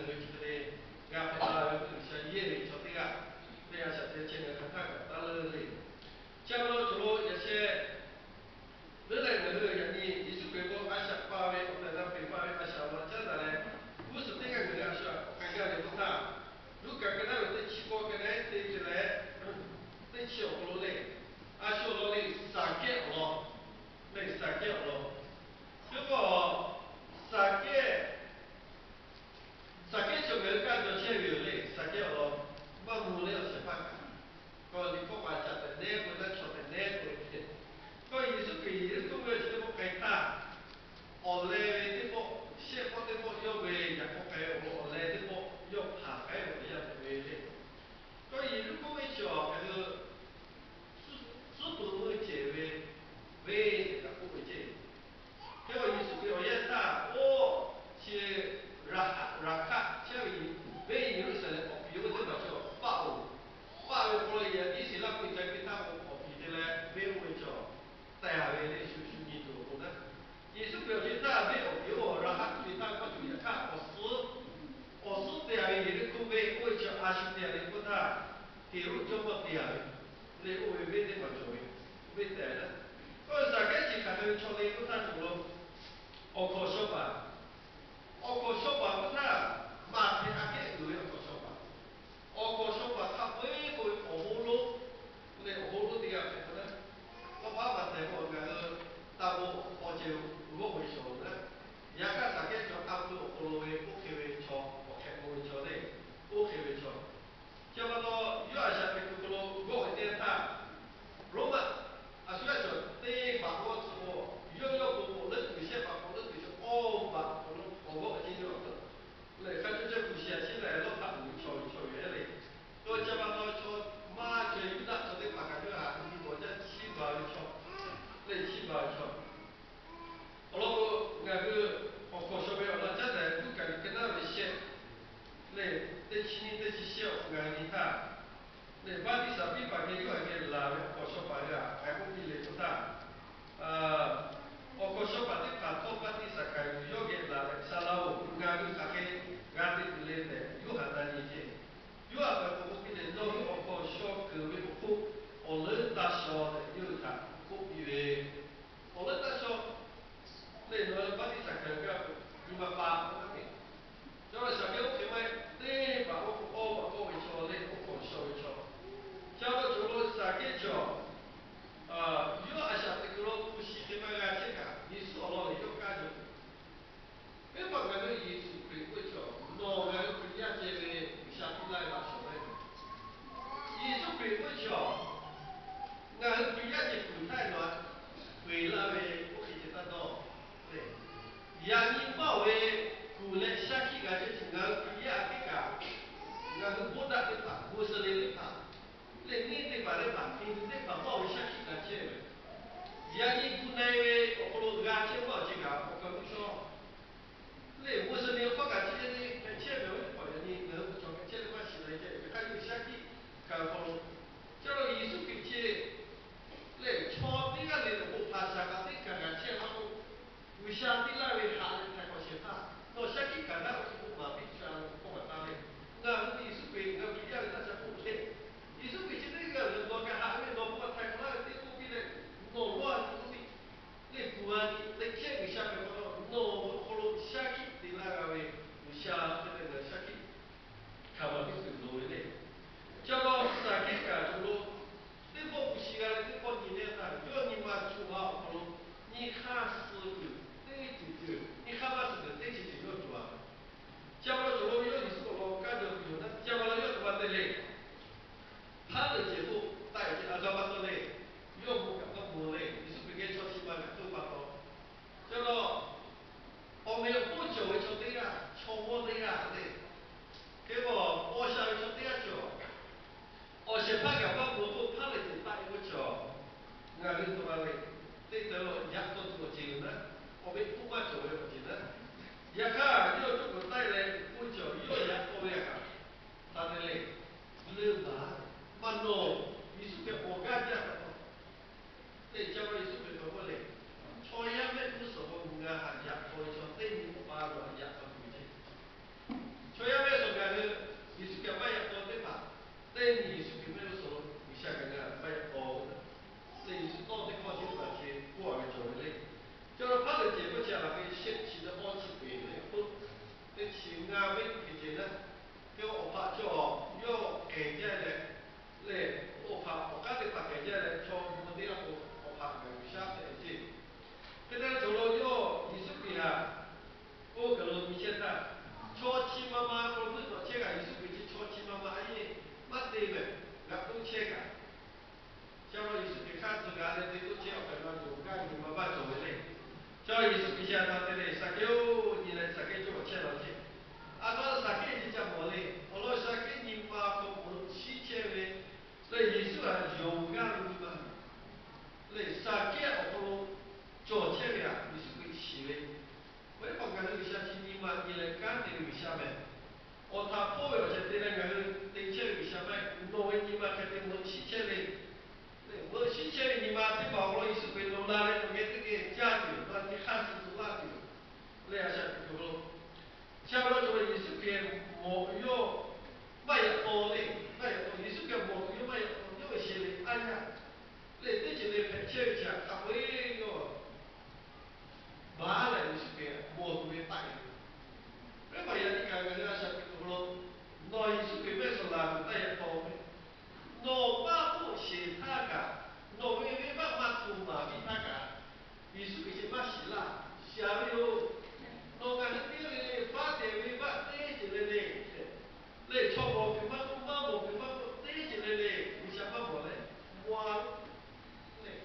ngaˬ hui chi hk'e le g'a hpehꞈ la ve k'o, G'uiˬsha yehˇ ve chaw teˇ g'aˇ ve a shaꞈ teꞈ chehˇ ngaˬ hui hk'aˬ htaˇ kaꞈ taˇ leuˇ le. Chi pa taw cawˬ lo yaꞈ sheh leuˉ leh ngaˬ hui yaꞈ nyi Yeˍsuˆ Hkriꞈ k'o a shaꞈ pa ve awˬ tehˬ la peˬ pa ve a shaꞈ la caˉ daꞈ leh, g'uˇ suhˍ teˇ g'aˇ ngaˬ hui a shaꞈ k'ai gaˇ ve k'oˆ htaˇ, Luˉkaꞈ ka naˉ ve teˇ chi k'awˇ ka naˉ te te leh teˇ chi awˬ hk'aw lo le, a shu awˬ lawn le, Saˍkehˇ awˬ lawn, le Saˍkehˇ awˬ lawn. Yawˇ k'o, Saˍkehˇ Saˍkehˇ chaw ngaˬ hui kaˇ jaw chehˇ ve yoˬ le. Saˍkehˇ awˬ lawn maˇ mvuh leh awˬ shehˍ hpaˇ kaꞈ, kawˇ liꞈ hkawˇ pa caꞈ tehꞈ nehˉ k'oˆ ve, naˆ chaw tehꞈ nehˉ k'oˆ ve, kawˇ Yeˍsuˆ Hkriꞈ Yeˍriˆhkoˇ ve chi teˇ pawˆ k'ai htaˇ, awˬ leh ve teˇ pawˆ, shehˆ pawˆ teˇ pawˆ yawˇ ve yaꞈ k'aw k'ai awˬ leh teˇ pawˆ yawˇ hpanˍ k'ai ve awˬ yanˇ hpehꞈ ve le. Kawˇ Yeˍriˆhkoˇ ve chi awˬ hk'aˬ hui suhˉ peuˬ meuˇ cehˬ ve venˇ tehꞈ kaꞈ k'oˆ ve ceˇ. Hk'e k'o Yeˍsuˆ Hkriꞈ awˬ yanˇ htaˇ, oˇ chi Raˍ, Raˍhkaˆ chehˇ ve venˇ Yeˍruˆsaˍlehnˍ awˬ piˍ oˇ ve teˇ hpaˍ chaw paˆ oˬ, paˆ ve hk'aw lo yaꞈ Iˉsaˍreˍlaˆ hpu ca piˇ htaˇ k'o, awˬ piˍ te leh venˇ oˇ ve chaw tehˬ ve le, shu shu nyi tuˬ awˬ pon naˉ. Yeˍsuˆ Hkriꞈ awˬ co htaˇ venˇ awˬ piˍ oˇ Raˍhkaˆ hpu ve htaˇ maˇ tuˬ yaꞈ hk'aˇ, awˬ suhˉ, awˬ suhˉ te a ve Yeˍriˆhkoˇ venˇ oˇ ve chi a shu te a ve k'oˆ htaˇ, Heˍroˆ jawˇmawˇ te a ve le, oˇ ve venˇ teˇ hpaˍ cawˬ ve, venˇ tehˬ ve naˉ. Kawˇ Saˍkehˇ chi hk'aˬ hk'e ve chaw le k'oˆ htaˇ cawˬ lo, awˬ hkawnˍ shaw paˍ, awˬ hkawnˍ shaw paˍ k'oˆ htaˇ, Maˍhtehˍ aꞈ kehˉ uiˍ ve awˬ hkawnˍ shaw paˍ, awˬ hkawnˍ shaw paˍ hk'a peu-eˬ k'oˆ ve awˬ bon lonˉ, le awˬ bon lonˉ teˇ g'aˇ hpehꞈ k'o naˉ, kawˇ paˉ Maˍhtehˍ k'o ngaˬ hui taˇ bon awˬ ceh g'awˇ ve chaw naˉ. Yaꞈ hk'aˇ Saˍkehˇ chaw a hpu awˬ hk'aw lo ve oˇ hk'e ve chaw, awˬ hk'ehꞈ bon ve chaw le, oˇ hk'e ve chaw. Chi pa taw, yawˇ a shaꞈ teꞈ kuiˬ hk'aw lo g'awˇ ve teˇ htaˇ, Roˉmaꞈ a shu yaˇ cawˬ teˇ hpaˍ g'awˇ tcuh k'o, yawˇ yawˇ k'o k'awꞈ leuˉ tuˬ shehˆ hpaˍ k'awꞈ leuˉ tuˬ chaw awˇ baꞈ awˬ hk'aw lo k'awꞈ g'awˇ ve ceˇ yawˇ a htaꞈ lehˬ, hk'a caw ceh kuˬ shiˍ a sheˉ leh lawˇ htaꞈ uiˍ ve chaw ve chaw yoˬ le. K'o chi pa taw chaw maˇ ceh Yuˇdaꞈ chaw teˇ hpaˍ kaꞈ yawˇ htaꞈ nyi bawˬ jaˇ chiˇ baˬ ve chaw, lehˬ chiˇ baˬ ve chaw. Awˬ lawn k'o, ngaˬ hui awˬ hkawnˍ shaw ve awˬ lawn caˉ tehꞈ Luˉkaꞈ liꞈ ka naˉ ve shehˆ lehˬ, teˇ chi nyiˇ teˇ chi shehˆ awˬ hk'aw ngaˬ hui nyi htaˇ, lehˬ baˆtiˆsaˬ piˇ paˍ geh Yoˇhanˬ geh laˬ ve awˬ hkawnˍ shaw paˍ g'a k'ai k'oˆ piˇ le k'oˆ htaˇ, awˬ hkawnˍ shaw paˍ teˇ hpaˍ htawˇ baˆtiˆsaˬ hkanˍ yuˬ yawˇ geh laˬ leh, Saˍ laꞈ-oˬ, ngaˬ hui hk'aˬ hk'e g'a te tuˬ le tehꞈ Yoˇhanˬ na nyi ceˇ. Yoˇhanˬ k'awꞈ k'oˆ piˇ leh, Nawˬ hui awˬ hkawnˍ shaw keunˍ ve awˬ hk'oˆ awˬ leuˉ taˇ shaw tehꞈ yawˇ hui htaꞈ k'oˆ piˇ ve, awˬ leuˉ taˇ shaw lehˬ, nawˬ hui baˆtiˆsaˬ hkanˍ yuˬ gaˇ k'o, nyi ma pa k'oˆ ve, chaw shaˍ kehˉ oˇ hk'e maˇ heˆ. Teˇ hpaˍ oˇ k'o awˇ baꞈ k'awˆ ve chaw lehˬ, oˇ hkawnˍ shaw ve chaw. Chi pa taw cawˬ lo Saˍkehˇ chaw, yawˇ a shaꞈ teꞈ kuiˬ lo hpu shi hk'e maˇ g'a chehˇ kaꞈ, Yeˍsuˆ awˬ lawn lehˬ yawˇ kaˇ jaw. Venˇbaˆ ngaˬ hui Yeˍsuˆ Hkriꞈ k'oˆ ve chaw, nawˬ ngaˬ hui Hkriꞈ yaˇ ceh ve G'uiˬsha piˇ laˇ ve laꞈ shawˍ le. Yeˍsuˆ Hkriꞈ k'oˆ ve chaw, ngaˬ hui Hkriꞈ yaˇ ceh kuˬ htaˇ nawˬ htaꞈ peˬ laˇ ve oˇ hk'e ceh taˇ dawˇ le. Yaꞈ nyi maˇ oˬ ve kuˬ leh shaˉ hkiˆ g'a chehˇ chi ngaˬ hui Hkriꞈ yaˇ aꞈ kehˉ kaꞈ, ngaˬ hui Buddha teˇ hpaˍ, Muslim teˇ hpaˍ, lehˬ neˇ teˇ hpaˍ teˇ hpaˍ, Hindu teˇ hpaˍ maˇ oˬ ve shaˉ hkiˆ g'a chehˇ ve, yaꞈ nyi gu na-e ve awˬ hk'aw lo g'a chehˇ maˇ oˬ ceh kaꞈ awˬ hk'aw lo chaw lehˬ, Muslim hk'aw kaꞈ chi hk'e te hpehꞈ chehˇ ve, oˇ ve hk'aw yaꞈ nyi ngaˬ hui chaw hpehꞈ chehˇ ve maˇ shiˍ leh ceh ve hk'aˇ yawˇ shaˉ hkiˆ kaꞈ awˬ hk'aw lo, chi lo Yeˍsuˆ Hkriꞈ chi lehˬ, chaw teˇ g'aˇ le lehˬ k'o hpaˍ shaˍ kaꞈ teˇ kaˬ g'a chehˇ maˇ k'oˆ, G'uiˬsha piˇ laˇ ve haꞈ leh htaiˍ hk'awꞈ shehˍ hpaˇ, nawˬ shaˉ hkiˆ kaꞈ daꞈ ve k'o maˍ piˇ ca ve k'awꞈ maˍ taˍ le. Ngaˬ hui Yeˍsuˆ Hkriꞈ ngaˬ hui Hkriꞈ yaˇ ve taˇ ca k'oˆ ve le. Yeˍsuˆ Hkriꞈ chi teˇ g'aˇ lehˬ, nawˬ g'a haꞈ ve nawˬ hpaw htaiˍ hk'awꞈ laˇ ve teˇ k'oˆ piˇ leh, nawˬ lawˇ a nyi k'oˆ piˇ lehˬ, kuˬ a nyi teˇ chehˇ G'uiˬsha hpehꞈ pa taw, nawˬ ve awˬ hk'aw lo shaˉ hkiˆ te laˇ g'a ve G'uiˬsha hk'e te leh shaˉ hkiˆ hkanˍ maˍ piˇ tuˬ loˍ ve le. Chi pa taw Saˍkehˇ kaꞈ cawˬ lo, teˇ pawˆ hpu shi g'a leh teˇ pawˆ nyi leh htaˇ, yawˇ nyi ma co ha awˬ hk'aw lo nyi hk'aˇ suh tuˬ teˇ ceuˬ ceuˬ, nyi hk'aˇ maˇ suh tuˬ teˇ ceuˬ ceuˬ yawˇ cawˬ a. Chi pa taw cawˬ lo yawˇ Yeˍsuˆ awˬ lawn kanˉ jaw tuˬ yoˬ naˉ, chi pa taw yawˇ a htoꞈ ma te le. Haˉ leuꞈ cehˬ k'oˆ taˆ-e ceh a g'a pa taw le. Yawˇ bon kaꞈ maˇ bon le. Yeˍsuˆ Hkriꞈ geh chaw chi ma kaꞈ k'oˆ pa taw, Yeˍsuˆ Hkriꞈ chi a htoꞈ ma te le, Saˍkehˇ-oˬ, nyi leh Saˍkehˇ cawˇ chehˇ la chehˇ. A htoꞈ ma Saˍkehˇ nyi ca mawˬ le, awˬ lawn Saˍkehˇ nyi ma hk'aw k'awꞈ shiˉ chehˇ ve le, Yeˍsuˆ htaꞈ yonˍ g'aˇ ve nyi ma le, Saˍkehˇ awˬ hk'aw lo cawˬ chehˇ ve htaꞈ Yeˍsuˆ Hkriꞈ shiˍ ve. Awˬ e pa ngaˬ hui G'uiˬsha chi nyi ma nyi leh kanˉ te ve G'uiˬsha mehˬ. Awˬ htaꞈ hpawˇ ve awˬ ceuˬ te leh ngaˬ hui te chehˇ ve G'uiˬsha maˇ heˆ. Nawˬ ve nyi ma hk'e te meuꞈ shiˉ chehˇ ve, meuꞈ shiˉ chehˇ ve nyi ma teˇ hpaˍ awˬ hk'aw lo Yeˍsuˆ Hkriꞈ loꞈ la leh nawˬ geh teˇ geh caˇ tuˬ yoˬ, maˇ te hk'aˇ suh suh laˇ tuˬ yoˬ. Leh a shaꞈ teꞈ kuiˬ lo, chi a pa taw cawˬ ve Yeˍsuˆ Hkriꞈ mawˬ yawˇ maˇ yaꞈ taw le, maˇ yaꞈ taw. Yeˍsuˆ Hkriꞈ mawˬ tuˬ yawˇ maˇ yaꞈ taw, yawˇ ve sheˍ le aˇ yaˇ leh teˇ ceuˬ le hpehꞈ chehˇ ve chi htaꞈ hk'a peu-eˬ yawˇ baˬ leh Yeˍsuˆ Hkriꞈ mawˬ tuˬ ve taˆ e ve. Teˇ hpaˍ yaꞈ nyi kaꞈ ngaˬ hui a shaꞈ teꞈ kuiˬ lo, nawˬ Yeˍsuˆ Hkriꞈ mehˆ suhˍ laˬ tuˬ taˇ yaꞈ taw ve, nawˬ maˇ k'oˆ sheˍ htaˇ kaꞈ, nawˬ ve venˇbaˆ maˇ hto maˍ piˇ htaˇ kaꞈ, Yeˍsuˆ Hkriꞈ chi maˇ shiˍ laˇ. Shiˍ ve yoˬ. Nawˬ ngaˬ hui teˇ g'aˇ le le faˉ tehˬ venˇbaˆ teˇ ceuˬ le le, leh chaw mawˬ kuiˬ maˇ k'oˆ, maˇ mawˬ kuiˬ maˇ k'oˆ, teˇ ceuˬ le le G'uiˬsha maˇ mawˬ leh, mawˬ a leh,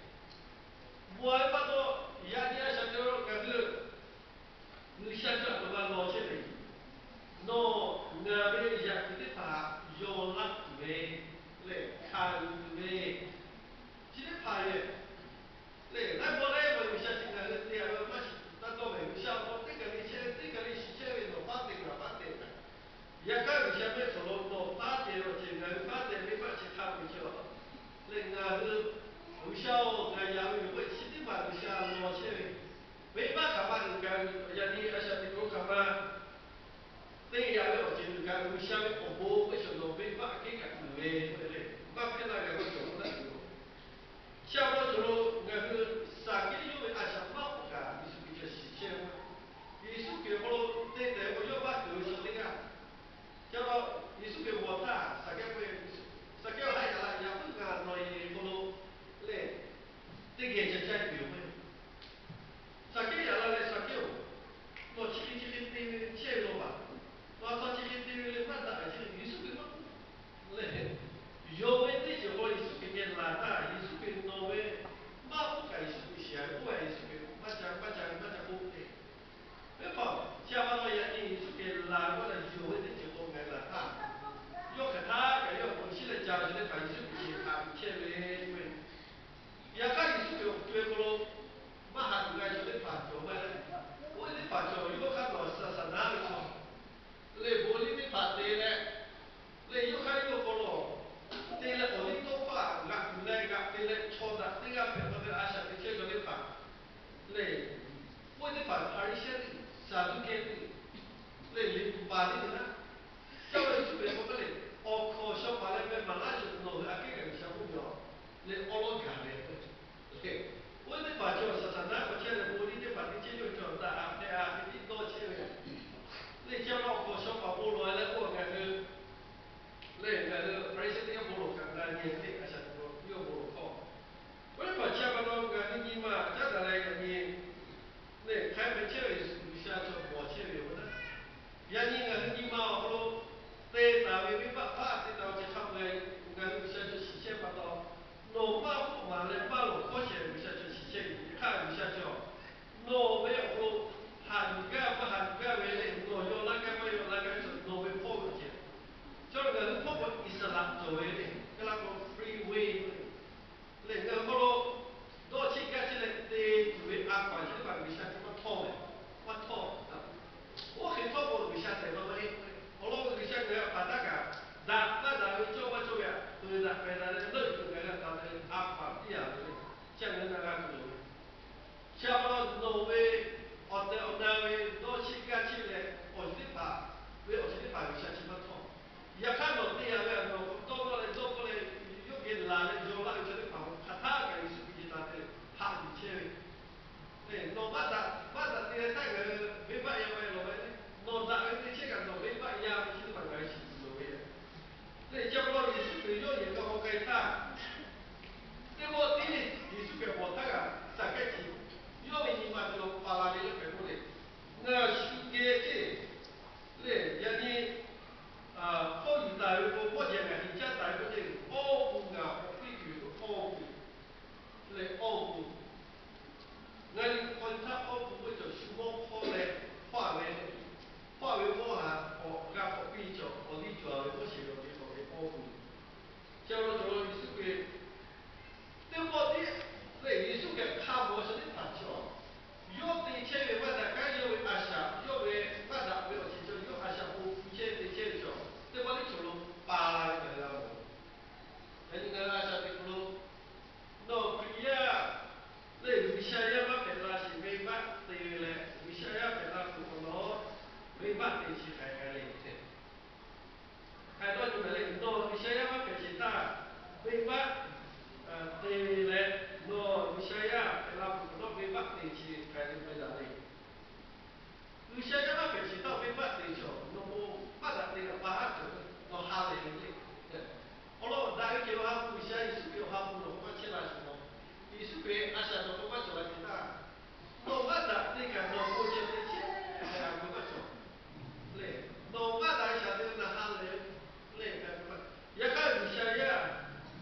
mawˬ a ve pa taw, yaꞈ nyi a shaꞈ teꞈ lo ngaˬ hui G'uiˬsha cawˬ a htoꞈ ma law chehˇ ve, nawˬ ngaˬ ve yaꞈ kuiˬ teˇ hpaˍ yaw laˇ tuˬ ve lehˬ, hkanˍ yuˬ tuˬ ve, chi teˇ hpaˍ lehˬ, lehˬ laiˉ pawˆ laiˉ pawˆ G'uiˬsha chi ngaˬ hui te a ve maˇ shiˍ taˇ dawˇ ve, G'uiˬsha awˬ hk'aw teˇ kaˬ le chehˇ, teˇ kaˬ le shiˍ chehˇ ve, nawˬ faˉ te kaꞈ faˉ te kaꞈ, yaꞈ hk'aˇ G'uiˬsha mehˆ suhˍ lo nawˬ faˉ te awˬ ceuˬ ngaˬ hui faˉ te ve maˇ chi hk'a peu-eˬ chi a lehˬ ngaˬ hui, G'uiˬsha-oˬ, ngaˬ yaꞈ ve yoˬ k'oˆ ve chi teˇ hpaˍ G'uiˬsha law chehˇ ve, venˇbaˆ hkaꞈ ma uiˍ kaꞈ, yaꞈ nyi a shaꞈ teꞈ kuiˬ lo hkaꞈ ma te yaꞈ ve awˬ ceuˬ uiˍ kaꞈ, G'uiˬsha ve awˬ bon ve shawˍ nawˬ venˇbaˆ hk'e kaꞈ uiˍ ve k'oˆ ve le, maˇ hpehˇ laˇ g'a ve cawˬ k'oˆ laˇ tuˬ yoˬ. Chi a pa taw cawˬ lo ngaˬ hui Saˍkehˇ yawˇ ve a shaꞈ maˇ k'oˆ kaꞈ, Yeˍsuˆ Hkriꞈ cawˬ shiˍ chehˇ ve, Yeˍsuˆ Hkriꞈ awˬ hk'aw lo te tehꞈ k'o yawˇ maˇ keunˍ ve chaw teˇ g'aˇ. Chi a pa taw Yeˍsuˆ Hkriꞈ mawˬ htaˇ Saˍkehˇ k'oˆ ve, Saˍkehˇ-oˬ, haˆ yaꞈ la, yaꞈ puiˉ kaꞈ nawˬ yehˬ hk'aw lo lehˬ, teˇ geh ca caˇ tuˬ yoˬ k'oˆ ve. Saˍkehˇ yaꞈ la leh, Saˍkehˇ-oˬ, nawˬ chi hk'e chi hk'e te ve chehˇ ve law baˬ. Nawˬ a htoꞈ chi hk'e te ve le maˇ daꞈ ve chi Yeˍsuˆ Hkriꞈ maˇ k'oˆ lehˬ, yonˍ ve teˇ ceuˬ k'o Yeˍsuˆ Hkriꞈ geh laˬ htaˇ, Yeˍsuˆ Hkriꞈ nawˬ ve maˇ k'oˆ kaꞈ Yeˍsuˆ Hkriꞈ shiˍ ve k'oˆ ve, Yeˍsuˆ Hkriꞈ maˇ ca maˇ ca ve maˇ ca k'oˆ ve. Teˇ hpaˍ chi a pa taw yaꞈ nyi Yeˍsuˆ Hkriꞈ laˬ k'oˆ leh yonˍ ve teˇ ceuˬ k'o ngaˬ hui laˬ htaˇ, yawˇ hk'aˬ htaˇ kaꞈ yawˇ k'o shiˉ leh ca ve chi teˇ hpaˍ Yeˍsuˆ Hkriꞈ shiˍ htaꞈ chehˇ ve k'oˆ ve. Yaꞈ hk'aˇ Yeˍsuˆ Hkriꞈ awˬ co e hk'aw lo maˇ haꞈ tuˬ g'a ve chaw teˇ hpaˍ cawˬ maˇ heˆ. Oˇ ve teˇ hpaˍ cawˬ yawˇ hk'aˇ nawˬ saˍsaˍnaˉ ve chaw lehˬ, bon liˇ teˇ hpaˍ te leh, lehˬ yawˇ hk'aˇ yawˇ hk'aw lo te leh awˬ liˇ tawˇ hkawˇ g'aꞈ tuˬ leh g'aꞈ te leh chaw daꞈ teˇ g'aˇ hpehꞈ pa taw a shaꞈ teꞈ chehˇ ve chaw teˇ hpaˍ lehˬ, oˇ ve teˇ hpaˍ Hpaˍriˍsehˇ teˇ, Saˍduˆkehˇ teˇ, lehˬ liꞈ bvuhꞈ paˍ teˇ ve naˉ, caˇ ve Yeˍsuˆ Hkriꞈ k'oˆ ve lehˬ, awˬ hkawnˍ shaw paˍ leh ve maˍ laˇ shuˍ nawˬ hui aꞈ kehˉ kaꞈ G'uiˬsha k'oˆ ve a lehˬ awˉ lawˉ gaˬ ve k'o, oˇ ve teˇ hpaˍ cawˬ saˍsaˍnaˉ k'awꞈ chehˇ leh bon liˇ teˇ hpaˍ teˇ chehˇ yawˇ cawˬ daꞈ a hpehꞈ a hk'e tiˉ dawˇ chehˇ ve. Lehˬ chi a pa taw awˬ hkawnˍ shaw paˍ bon lawˬ leh k'oˆ a ngaˬ hui lehˬ ngaˬ hui Hpaˍriˍsehˇ teˇ g'aˇ bon lawˬ kaꞈ na nyi teˇ a shaꞈ teꞈ yawˇ bon lawˬ hkawˇ. Oˇ ve teˇ hpaˍ chi a pa taw ngaˬ hui nyi ma caˉ daꞈ leh yaꞈ nyi lehˬ hk'a hpehꞈ chehˇ ve Yeˍsuˆ G'uiˬsha cawˬ mawˬ chehˇ ve yoˬ k'o naˉ, yaꞈ nyi ngaˬ hui nyi ma awˬ hk'aw lo te taˍ ve venˇbaˆ hpaˇ te taˍ ve chi hk'a peu-eˬ ngaˬ hui G'uiˬsha cawˬ shiˍ chehˇ pa taw, nawˬ maˇ k'oˆ maˍ leh maˇ lawˬ hkawˇ shehˍ G'uiˬsha cawˬ shiˍ chehˇ ve hk'e hk'aˇ G'uiˬsha cawˬ nawˬ ve awˬ hk'aw lo haꞈ yuˬ gaˇ maˇ haꞈ yuˬ gaˇ ve lehˬ, nawˬ yaw laˇ gaˇ maˇ yaw laˇ gaˇ ve chaw nawˬ ve hpawˇ ve awˬ ceuˬ. Chaw ngaˬ hui hpawˇ k'o Iˉsaˍreˍlaˆ cawˬ ve lehˬ, Kaˇlaˇ hkawˇ free will lehˬ ngaˬ hui hk'aw lo dawˇ cheˆ gaˇ cheˆ leh te tuˬ ve a hkaw-anˬ chi teˇ hpaˍ G'uiˬsha chi maˇ htawˇ ve, maˇ htawˇ. Oˇ hk'e htawˇ k'o G'uiˬsha tehˬ maˇ maˇ heˆ. Awˬ lawn k'o G'uiˬsha ngaˬ hui htaꞈ pa taˇ kaꞈ daꞈ maˇ daꞈ ve cawˇ maˇ cawˇ ve htaꞈ peuˬ daꞈ pehˬ daꞈ leh leuˆ yuˬ tuˬ ngaˬ hui htaꞈ pa taw a hkaw-anˬ piˇ a ve le, chi ngaˬ hui na g'a tuˬ loˍ ve. Chi a pa taw nawˬ ve awˬ tehˬ awˬ na ve dawˇ cheˆ gaˇ cheˆ leh awˬ ceuˬ teˇ hpaˍ ve awˬ ceuˬ teˇ hpaˍ G'uiˬsha chi maˇ htawˇ. Yaꞈ hk'aˇ nawˬ te a ve a nawˬ dawˇ dawˇ leh dawˇ hpawˇ leh yawˇ geh laˬ leh yaw laˇ ve chaw teˇ hpaˍ hk'aˬ htaˇ kaꞈ Yeˍsuˆ Hkriꞈ geh taˍ te haꞈ yuˬ chehˇ ve. Nawˬ maˇ daꞈ maˇ daꞈ te leh htaˇ ngaˬ hui venˇbaˆ yaˇ maˇ yaˇ lawˬ ve le. Nawˬ daꞈ ve te chehˇ kaꞈ nawˬ venˇbaˆ yaˇ ve chi teˇ hpaˍ ngaˬ hui shiˍ tuˬ loˍ ve. Lehˬ chi a pa taw Yeˍsuˆ Hkriꞈ yawˇ yehˬ k'a k'aw k'ai htaˇ, teˇ pawˆ tiˉ Yeˍsuˆ Hkriꞈ bawˬ htaˇ kaꞈ Saˍkehˇ chi yawˇ ve nyi ma cawˬ paˍ la ve leh hpehꞈ k'oˆ le, ngaˬ shu geh ceˇ lehˬ yaꞈ nyi hkawˇ yuˬ taˍ ve k'o, mawˇ jehˬ ngaˬ nyi caˇ taˍ ve k'o, awˇ pu ngaˬ k'awꞈ piˇ tuˬ yoˬ k'o, awˇ pu lehˬ awˇ pu ngaˬ nyi k'awꞈ nyi htaˇ awˇ pu k'oˆ G'uiˬsha yaˇ maˇ hpehꞈ shiˍ htaˇ venˇbaˆ te cawˬ, nawˬ k'o, maˇ daꞈ te kaꞈ pa haˉ cawˬ, nawˬ ha lehˬ ve le. Awˬ lawn awˬ daꞈ ve kehˬ ve ha hpu G'uiˬsha Yeˍsuˆ Hkriꞈ awˬ ha hpu nawˬ k'o maˇ chehˇ la shuˍ nawˬ, Yeˍsuˆ Hkriꞈ a shaꞈ nawˬ k'o maˇ cawˬ la hk'e htaˇ, nawˬ maˇ daꞈ te kaꞈ nawˬ k'o ceh te chehˇ ve a k'o maˇ cawˬ le. Nawˬ maˇ daꞈ ve shaˍ te ve ngaˬ ha lehˬ ve le. Yaꞈ hk'aˇ G'uiˬsha yaˇ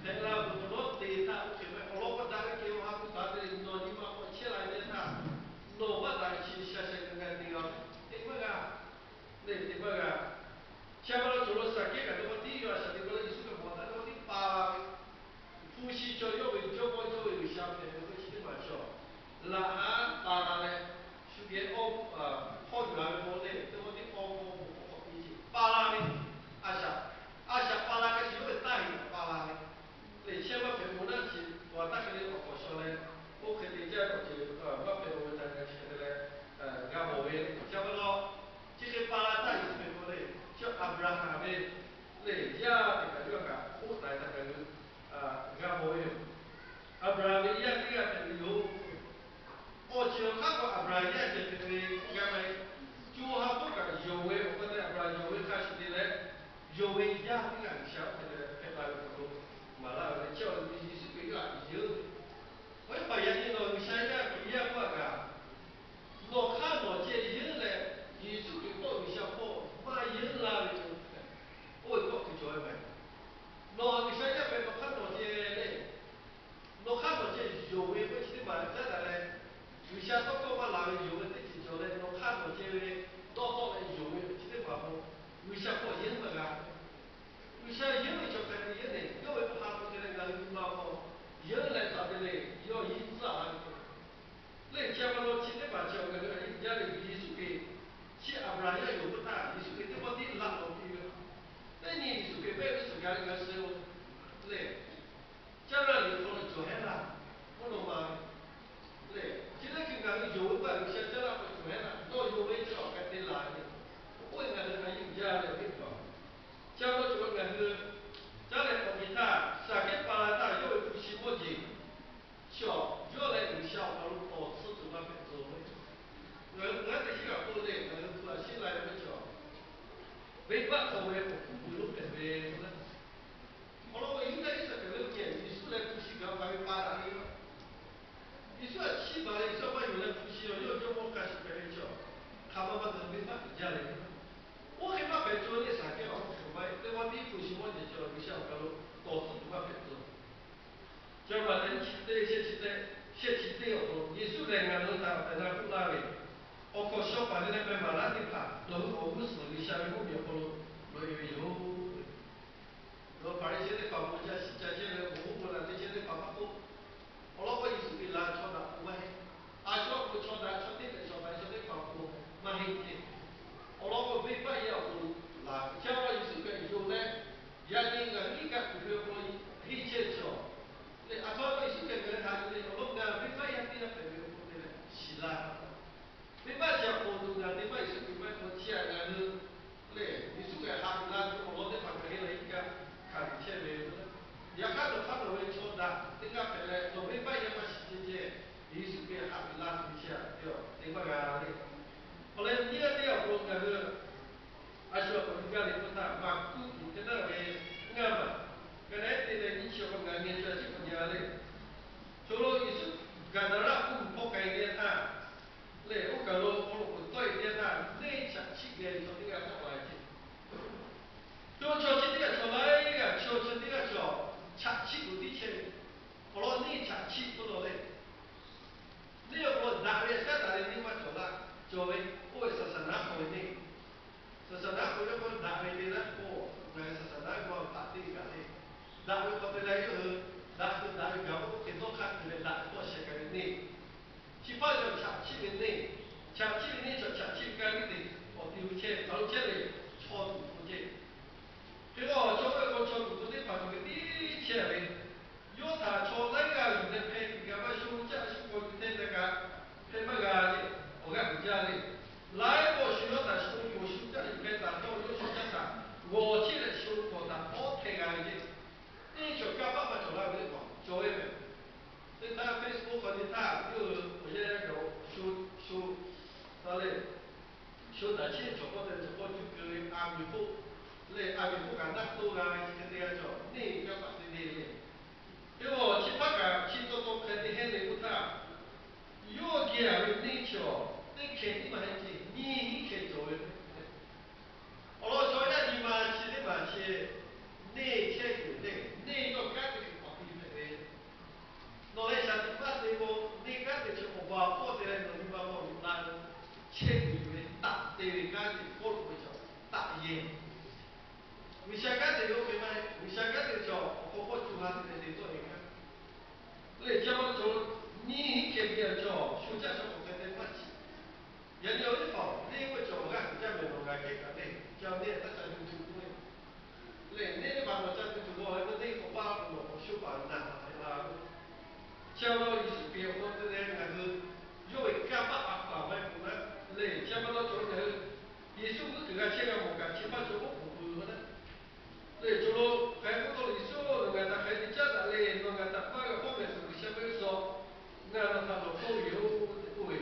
hpehꞈ la peuˬ awˬ lawn te htaˇ oˇ hk'e maˇ heˆ. Awˬ lawn k'o daꞈ ve kehˬ ve ha hpu taˍ te leh nawˬ nyi ma k'awꞈ chehˇ la ve teˇ htaˇ, nawˬ maˇ daꞈ ve chi shaˍ shaiˍ ngaˬ te g'a, te maˇ g'a le, te maˇ g'a. Chi pa taw cawˬ lo Saˍkehˇ kaꞈ teˇ pawˆ tiˉ yawˇ a shaꞈ teꞈ pa leh Yeˍsuˆ Hkriꞈ mawˬ htaˇ teˇ pawˆ tiˉ pa la ve, hpu shi cawˬ yawˇ ve Jawˇmawˇ yawˇ ve G'uiˬsha hpehꞈ ve k'oˆ chi teˇ maˬ cawˬ. Laꞈ haˉ pa la leh, shu geh awˇ hpawˇ yuˬ la ve k'o le, teˇ pawˆ tiˉ awˇ hpawˇ bon k'awꞈ hk'awꞈ piˇ ce pa la ve, a shaꞈ, a shaꞈ pa la hk'a shuˍ yawˇ ve taˇ heˍ pa la ve le. Chehˇ maˇ hpehꞈ bon naˇ chi, awˬ taˇ hk'e le awˬ k'awꞈ shaw leh, oˇ hk'e te jaˇ k'awꞈ ce maˇ hpehꞈ bon ve htaꞈ g'a chi hk'e te leh g'a mawˬ ve le. Chi pa taw, chi hk'e pa la htaˇ Yeˍsuˆ Hkriꞈ k'oˆ le, chi Aˍbraˍhanˍ ve le yaˇ teˇ hpaˍ yawˇ kaꞈ k'oˆ taˍ ve htaꞈ ngaˬ hui g'a mawˬ ve yoˬ. Aˍbraˍhanˍ ve yaˇ teˇ g'aˇ hpehꞈ ve yoˬ. Awˬ ceuˬ awˬ hk'aˇ k'o Aˍbraˍhanˍ yaˇ ceh hpehꞈ ve k'oˆ gaˇ maˇ heˆ. Co ha hk'oˆ kaꞈ yonˍ ve awˬ pa taw Aˍbraˍhanˍ yonˍ ve hk'a shuˍ te leh, yonˍ ve yaˇ teˇ g'aˇ G'uiˬsha oˇ hk'e te leh hpehꞈ la ve k'oˆ lo maˍ laˇ ve le. Chi awˬ Yeˍsuˆ Hkriꞈ yawˇ htaꞈ yeuˉ ve, awˬ viˉ paˍ yaꞈ nyi nawˬ G'uiˬsha yaˇ Hkriꞈ yaˇ k'oˆ a kaꞈ, nawˬ hk'aˇ nawˬ ceh yeuˉ leh, Yeˍsuˆ Hkriꞈ k'oˆ G'uiˬsha hpawˇ maˇ yeuˉ laˇ ve k'o, oˇ ve kawˆ tuˬ cawˬ ve maˇ heˆ. Nawˬ G'uiˬsha yaˇ hpehꞈ nawˬ hk'aˇ nawˬ ceh le, nawˬ hk'aˇ nawˬ ceh yonˍ ve k'oˆ chi teˇ hpaˍ caˉ daꞈ leh, G'uiˬsha tawˇ hkawˇ maˇ laˬ ve yonˍ ve teˇ ceuˬ cawˬ leh nawˬ hk'aˇ nawˬ ceh ve dawˇ tawˆ leh yonˍ ve chi teˇ hpaˍ k'o, G'uiˬsha hpawˇ yeuˉ maˇ g'a. G'uiˬsha yeuˉ ve chaw hk'a te yeuˉ le, yawˇ ve awˬ ha hpu te leh ngaˬ hui nyi ma hk'aw yeuˉ leh taˍ te le, yawˇ yinˇ tcuhˉ laˇ ve k'o, lehˬ chi pa taw chi teˇ hpaˍ chi awˬ ngaˬ hui a yiˇ jaˇ ve Yeˍsuˆ Hkriꞈ, chi Aˍbraˍhanˍ yaˇ yonˍ ve htaˇ Yeˍsuˆ Hkriꞈ teˇ pawˆ tiˉ laꞈ lawˬ piˇ ve, teˇ nyi Yeˍsuˆ Hkriꞈ pehˇ ve suhˍ g'a ve g'a suh-o le. Caˇ laˇ liꞈ hk'aw lo cawˬ hehˉ laˇ, mvuhˇ naw ma ve le. Chi teˇ hkui ngaˬ hui yonˍ ve pa G'uiˬsha caˇ laˇ k'o cawˬ hehˉ laˇ, nawˬ yonˍ ve chi awˬ hk'a te laˬ ve, oˇ ve ngaˬ hui a yiˇ jaˇ ve teˇ hpaˍ. Chi pa taw cawˬ ve ngaˬ hui caˇ leh k'awꞈ nyi htaˇ, Saˍkehˇ pa la htaˇ yawˇ ve hpu shi mawˇ jeˬ chi awˬ yawˇ leh G'uiˬsha awˬ hk'aw lo tawˍ tsuhˇ tuˬ maˇ hpehꞈ tcuh ve. Ngaˬ hui ngaˬ hui teˇ shinˉ kaꞈ k'oˆ le, ngaˬ hui hpu a shinˉ la ve maˇ cawˬ. Venˇbaˆ hk'aw ve awˬ hkuˇ puˬ lonˉ hpehꞈ ve k'o, awˬ lawn k'o Yuˇdaꞈ Iˉsaˍkaˍriˍoˆ ceh Yeˍsuˆ leh hpu shi gaˬ pa ve pa daꞈ ve yoˬ. Yeˍsuˆ htaꞈ chiˇ baˬ leh Yeˍsuˆ htaꞈ maˇ yonˍ leh hpu shi awˬ yawˇ jawˇmawˇ hk'a shuˍ hpehꞈ ve chi hk'aˬ ma ma ngaˬ hui venˇbaˆ jaˇ leh, oˇ hk'e maˇ hpehꞈ cawˬ le. Saˍkehˇ awˬ hk'e maˇ heˆ, teˇ pawˆ tiˉ hpu shi mawˇ jeˬ cawˬ G'uiˬsha awˬ hk'aw lo tawˍ tsuhˇ tuˬ maˇ hpehꞈ tcuh. Chi pa taw chi teˇ shehˆ chi teˇ, shehˆ chi teˇ awˬ hk'aw lo Yeˍsuˆ lehˬ ngaˬ hui htaꞈ awˬ tehˬ na k'oˆ laˇ ve, awˬ hkawnˍ shaw paˍ ve leh meh maˍ laˇ teˇ hpaˍ, nawˬ hui awˬ g'uˇ suhˍ G'uiˬsha ve mvuhˇmiˬ awˬ hk'aw lo loꞈ e ve yoˬ. Nawˬ hui Hpaˍriˍsehˇ teˇ hpaˍ bon ca shiˍ ca chehˇ ve awˬ bon bon laˬ te chehˇ teˇ hpaˍ maˇ k'oˆ, awˬ lawn k'o Yeˍsuˆ Hkriꞈ laˬ chaw daꞈ k'o maˇ heˆ. A shu awˬ hk'aw lo chaw daꞈ chaw teˇ hpehꞈ chaw hpehꞈ chaw teˇ hpaˍ k'o maˇ heˆ ce. Awˬ lawn k'o venˇbaˆ yehˬ awˬ hk'aw lo laˬ ve, chi pa taw Yeˍsuˆ Hkriꞈ yonˍ leh, yaꞈ nyi ngaˬ hui iˉ kaˆ kuˬ ve awˬ hk'aw lo henˇ chehˇ cawˬ le. A htoꞈ ma Yeˍsuˆ Hkriꞈ ngaˬ hui htaꞈ yonˍ leh awˬ lawn ngaˬ venˇbaˆ yaˇ teˇ g'aˇ hpehꞈ ve awˬ hk'aw lo te leh shiˍ laˇ ve, venˇbaˆ chi awˬ pon lo ngaˬ te maˇ Yeˍsuˆ Hkriꞈ maˇ heˆ k'o chi htaꞈ ngaˬ hui le, Yeˍsuˆ Hkriꞈ haꞈ laˇ ve awˬ lawn teˇ hpaˍ ngaˬ hui lehˬ iˉ kaˆ hkanˍ tuˬ chehˇ ve yoˬ. Yaꞈ hk'aˇ nawˬ hk'aˇ nawˬ ve chaw daꞈ teˇ g'aˇ hpehꞈ leh nawˬ venˇbaˆ yaˇ maˇ shiˍ ceh ceh, Yeˍsuˆ Hkriꞈ haꞈ laˇ tuˬ ve chi htaꞈ te maˇ g'a le. Awˬ leh nyiˇ g'aˇ teˇ g'aˇ awˬ hk'aw lo ngaˬ hui a shu awˬ hk'aw lo gaˇ ve k'oˆ htaˇ, Maˍkuˆ liꞈ ka naˉ ve ngaˇ maˬ, ka naˉ te leh nyiˇ chi awˬ hk'aw lo ngaˬ hui nyi a chi a ciˉ k'awꞈ nyi a le. Chaw lo Yeˍsuˆ Gaˍdaˍraˆ mvuhˇmiˬ hpawˇ k'ai ve teˇ yanˇ htaˇ, lehˬ oˇ kaˬ lo awˬ hk'aw lo k'oˍ tawˆ e ve teˇ yanˇ htaˇ, neˇ chaꞈ chiˆ geh ve chaw teˇ g'aˇ tawˆ la ve ce. Chaw, chaw chi teˇ g'aˇ chaw laiˉ g'aˇ, chaw chi teˇ g'aˇ chaw chaꞈ chiˆ k'oˍ tiˉ chehˇ ve. Awˬ lawn neˇ chaꞈ chiˆ k'oˆ law le. Neˇ awˬ hk'aw lo daꞈ ve shaˉ daꞈ ve neˇ maˇ cawˬ laˇ. Cawˬ ve, oˇ ve saˍsaˍnaˉ hk'aw ve neˇ, saˍsaˍnaˉ hk'aw ve k'o daꞈ ve te laˇ k'o, ngaˬ hui saˍsaˍnaˉ g'aw htaꞈ teˇ g'aˇ le. Daꞈ ve hk'aw te leh yawˇ hui daꞈ tuˬ daꞈ ve gaˬ k'o, hk'e dawˇ hk'aˇ tuˬ leh daꞈ ve tawˇ sheh k'ai ve neˇ Sho taˍ chehˇ chaw k'oˆ te chaw k'oˆ juˇ keu ve a miˬ hk'oˆ lehˬ, a miˬ hk'oˆ kaꞈ naˆ toˇ g'a ve chi hk'e te g'a cawˬ neˇ yaˇ paˍ te le le. Teˇ g'aˇ chi hpaˇ kaꞈ chi taw taw hk'e te hehˉ le k'oˆ htaˇ, yawˇ geh a ve neˇ chi awˬ teˇ hkeh tiˉ maˇ heˆ ce, nyiˇ hinˉ hkeh cawˬ ve. Awˬ lawn chaw yaˇ nyi ma chi teˇ hpaˍ chi neˇ chehˇ tuˬ le, neˇ yawˇ kanˉ te hk'e k'awꞈ piˇ hpehꞈ ve. Nawˬ leh shaˍ tiꞈ maˇ te k'o, neˇ kanˉ te chi awˬ baˬ hpawˇ te leh nawˬ nyi ma hpawˇ miˬ la ve chehˇ tuˬ ve taꞈ te ve kanˉ te hpawˇ lo ve chaw taꞈ yehˬ. G'uiˬsha kanˉ te ve oˇ hk'e maˇ heˆ. G'uiˬsha kanˉ te ve chaw awˬ hk'aw hpawˇ co ha te leh te tawˆ e kanˉ. Lehˬ ca ma cawˬ nyiˇ hinˉ hkeh geh a chaw shu caˇ chaw k'awꞈ hk'e te maˇ chi. Yaꞈ nyi awˬ viˉ hpaˍ-oˬ, neˇ k'oˆ ve chaw awˬ g'aˇ kuˬ jaˇ mehˬ nawˬ g'a kehˉ kaꞈ le, ca neˇ taˇ ca yuˬ tuˬ k'oˆ ve. Lehˬ neˇ teˇ hpaˍ nawˬ ca yuˬ tuˬ g'aw leh k'o, neˇ k'awꞈ paˇ k'o nawˬ k'awꞈ sho paˍ naˬ hpehꞈ la ve. Chi awˬ lawn Yeˍsuˆ Hkriꞈ awˬ hk'aw te leh ngaˬ hui yawˇ ve kanˇ paˆ a paˍ maˇ heˆ k'o naˉ, lehˬ chi ma taw cawˬ ve ngaˬ hui Yeˍsuˆ g'uˇ kuiˬ g'a chehˇ g'a mawˬ kaꞈ chi hpaˇ cawˬ k'oˆ k'oˍ pui ve k'o naˉ, lehˬ cawˬ lo hk'aˬ hk'e k'oˆ taw le, Yeˍsuˆ nawˬ ngaˬ htaꞈ hk'aˬ hk'e te caˉ daꞈ le, nawˬ ngaˬ htaꞈ paˇ g'a hpawˇ mehˍ suhˍ G'uiˬsha ve suh ngaˬ nawˬ htaꞈ lawˬ hkawˇ ve yoˬ tehꞈ k'oˆ ve.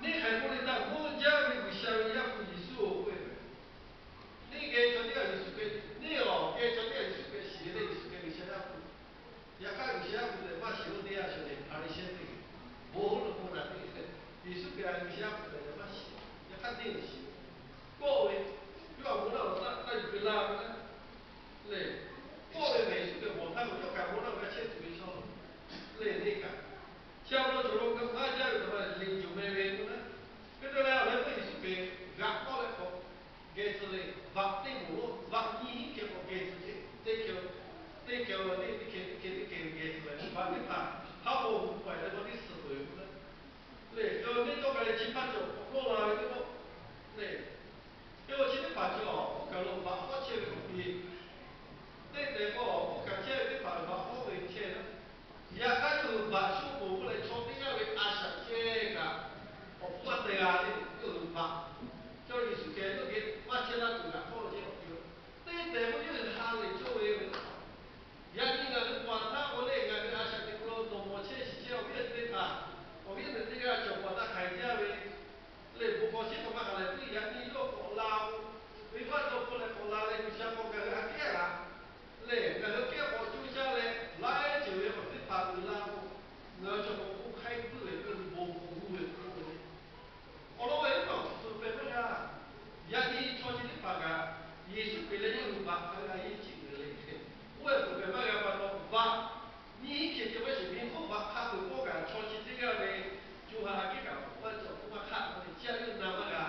Neˇ hk'aˬ hk'e k'oˆ le htaˇ, mvuhˇ jaˇ ve G'uiˬsha ve Yaˇ hpu Yeˍsuˆ-oˬ k'oˆ ve. Neˇ geh chaw teˇ g'aˇ Yeˍsuˆ Hkriꞈ, neˇ awˬ geh chaw teˇ g'aˇ Yeˍsuˆ Hkriꞈ shiˍ ve le, Yeˍsuˆ Hkriꞈ G'uiˬsha Yaˇ hpu. Yaꞈ hk'aˇ G'uiˬsha Yaˇ hpu tehꞈ maˇ shiˍ lo teˇ g'aˇ shawˍ le, Hpaˍriˍsehˇ teˇ g'aˇ, bon lo hk'oˆ naˬ teˇ g'aˇ, Yeˍsuˆ Hkriꞈ a G'uiˬsha Yaˇ hpu tehꞈ maˇ shiˍ. Yaꞈ hk'aˇ teˇ g'aˇ shiˍ kawˆ ve, yawˇ a bon laˇ awˬ taˆ taˇ yuˬ keu laˇ ve naˉ, lehˬ, kawˆ ve mehˬ Yeˍsuˆ Hkriꞈ bawˬ htaˇ k'o yawˇ kaꞈ bon laˇ g'a chehˇ tuˬ ve chaw lehˬ, neˇ kaꞈ chi awˬ lawn cawˬ lo ngaˬ maˇ jaˇ ve htaꞈ ma lehˬ le jawˬ meh ve k'o naˉ, hk'e te leh awˬ leh meuˇ Yeˍsuˆ Hkriꞈ g'aꞈ kawˆ leh k'awꞈ geh tcuh le, vaꞈ teˇ moˍ lo vaꞈ nyiˇ hinˉ hkeh k'awꞈ geh tcuh ce, teˇ hkeh, teˇ hkeh teˇ hkeh teˇ hkeh teˇ hkeh geh tcuh leh vaꞈ teˇ hpaˍ haˉ hpawˇ hu paiˍ leh k'awꞈ teˇ suhˍ peuˬ ve k'o naˉ, lehˬ yawˇ neˇ tawˇ k'ai leh chi hpaˇ cawˬ k'awꞈ dawˇ la ve teˇ pawˆ lehˬ, teˇ pawˆ chi teˇ hpaˍ cawˬ oˇ kaˬ lo vaꞈ hawˉ chehˇ ve k'awꞈ te teˇ tehꞈ k'o, oˇ kaˬ chehˇ ve teˇ hpaˍ vaꞈ hawˉ ve chehˇ naˉ, yaꞈ hk'aˇ yawˇ hui vaꞈ sho poˬ k'oˆ leh chaw teˇ g'aˇ ve a shaꞈ chehˇ kaꞈ awˬ hpfuhˇ maˇ teh g'a le. Yawˇ hui vaꞈ, chaw Yeˍsuˆ Hkriꞈ yawˇ geh maˇ chehˇ laˇ tuˬ g'aꞈ hk'awˇ chehˇ awˬ te teˇ tehꞈ k'o yawˇ hui ha lehˬ cawˇ ve ve. Yaꞈ nyi ngaˬ hui paˍ htaˇ k'o lehˬ, ngaˬ hui a shaꞈ teꞈ k'o lo dawˬ mawˬ chehˇ shiˍ chehˇ awˬ viˉ awˬ nyi teˇ hpaˍ, awˬ viˉ awˬ nyi teˇ g'aˇ cawˬ paˍ htaˇ hk'aiˍ jaˇ ve lehˬ, bon hkawˇ chi hk'awꞈ maˇ hk'aˬ lehˬ, teˇ yaꞈ nyi yawˇ k'awꞈ la k'o, venˇbaˆ dawˇ hpfuhˆ leh k'awꞈ la leh G'uiˬsha k'awꞈ gaˬ ve aꞈ kehˉ laˬ lehˬ, ngaˬ hui kehˉ k'awꞈ co caˇ leh laiˉ ceuˬ ve awˬ teˇ hpaˍ uiˍ la k'o, ngaˬ hui cawˬ k'awꞈ k'oˆ hk'aiˉ puiˉ ve k'oˆ ve bon k'awꞈ g'uˇ ve k'oˆ ve le. Awˬ lawn ve teˇ hpaˍ awˬ hk'aw suh pehꞈ maˇ g'a. Yaꞈ nyi chaw chi teˇ hpaˍ kaꞈ Yeˍsuˆ Hkriꞈ leh yawˇ hui vaꞈ hk'a g'a yeˇ ciˇ uiˍ le. Oˇ ve peuˬ pehꞈ maˇ g'a pa taw, vaꞈ nyiˇ hinˉ hkeh ceh maˇ shiˍ, miˬ hk'oˆ vaꞈ hk'a peuˬ kawˇ kaꞈ chaw chi teˇ g'aˇ ve co ha aꞈ kehˉ kaꞈ k'oˆ maˇ cawˬ, k'oˆ maˇ hk'aˆ k'oˆ ve, chi a yawˇ na maˇ g'a.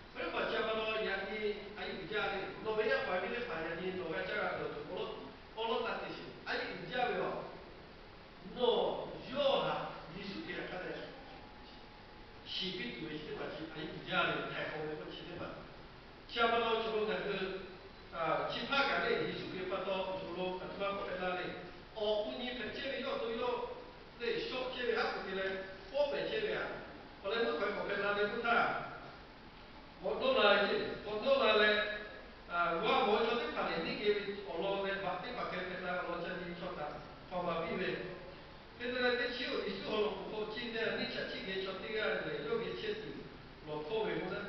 Oˇ ve teˇ hpaˍ chi pa taw yaꞈ nyi a yeˇ uiˍ jaˇ le. Nawˬ ve yaˇ paˍ ve teˇ hpaˍ yaꞈ nyi nawˬ g'a caˇ g'a dawˬ tuˬ awˬ lawn, awˬ lawn taˇ te sheˍ. A yeˇ uiˍ jaˇ ve aˬ, nawˬ yawˇ htaꞈ Yeˍsuˆ Hkriꞈ htaꞈ hk'a dehꞈ shiˍ piˇ tuˬ ve chi teˇ hpaˍ chi a yeˇ uiˍ jaˇ ve htaiˍ hk'awꞈ ve k'oˆ chi teˇ hpaˍ. Chi pa taw chaw lo ngaˬ hui chi hpaˇ kaꞈ lehˬ, Yeˍsuˆ Hkriꞈ pa taw awˬ hk'aw lo a htoꞈ ma k'oˆ hpehꞈ la le. Awˬ k'o nyi hpehꞈ chehˇ ve yawˇ to yawˇ lehˬ, shawˆ chehˇ ve haˉ k'oˆ te leh, pawˆ pehˍ chehˇ ve aꞈ, awˬ leh meuˇ hk'aˬ hk'e k'awꞈ hpehꞈ la ve k'oˆ htaˇ, k'awꞈ dawˇ la ve ce, k'awꞈ dawˇ la leh, g'a mawˬ ve chaw teˇ hpaˍ lehˬ, neˇ geh ve awˬ lawn leh vaꞈ teˇ hpaˍ hk'e hpehꞈ la awˬ lawn ca nyi chaw htaꞈ hk'aˬ ma piˇ ve. Hk'e te leh teˇ chi oˬ Yeˍsuˆ awˬ lawn k'oˍ hk'aw ciˇ te a neˇ chaꞈ chiˆ geh chaw teˇ g'aˇ lehˬ, yawˇ geh chehˇ tuˬ lawˬ hkawˇ ve k'o naˉ,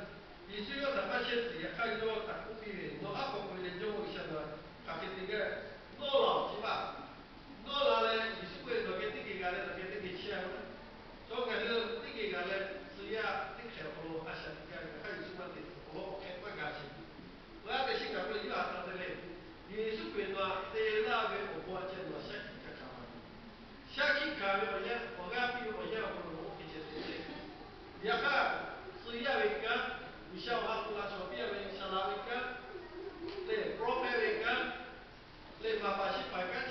Yeˍsuˆ yawˇ htaꞈ maˇ chehˇ tuˬ yaꞈ hk'aˇ yawˇ htaꞈ k'oˆ piˇ ve, Nawˬ aˉ hk'aw k'oꞈ e leh Jawˇmawˇ G'uiˬsha nawˬ htaꞈ hk'aˬ hk'e te gaˇ, nawˇ la awˬ ceˇ vaˇ. Nawˇ la leh Yeˍsuˆ k'oˆ ve, Nawˬ geh teˇ geh g'a leh nawˬ geh teˇ geh chehˇ a. Chaw ngaˬ hui teˇ geh g'a leh tcuh yaˇ teˇ hk'ehꞈ awˬ hk'aw lo a shaꞈ teꞈ gaˇ ve, yaꞈ hk'aˇ Yeˍsuˆ maˇ te tuˬ awˬ lawn awˬ hk'e maˇ g'a sheˍ. Ngaˬ hui te shiˉ ngaˬ k'oˆ le, yawˇ htaꞈ hk'a te leh, Yeˍsuˆ Hkriꞈ nawˬ htaꞈ te laˇ ve awˬ bon a ceh nawˬ shaˉ hkiˆ hkanˍ hkanˍ ve. Shaˉ hkiˆ hkanˍ ve awˬ yanˇ, awˬ g'aˇ piˇ ve awˬ yanˇ awˬ hk'aw lo nawˬ oˇ hk'e ceh te le. Yaꞈ hk'aˇ, tcuh yaˇ ve kanˉ, G'uiˬsha awˬ ha hpu la shawˍ piˇ a ve saˍ laꞈ ve kanˉ, lehˬ prophet ve kanˉ, lehˬ maˍ paˍ shiˍ paˍ kanˉ,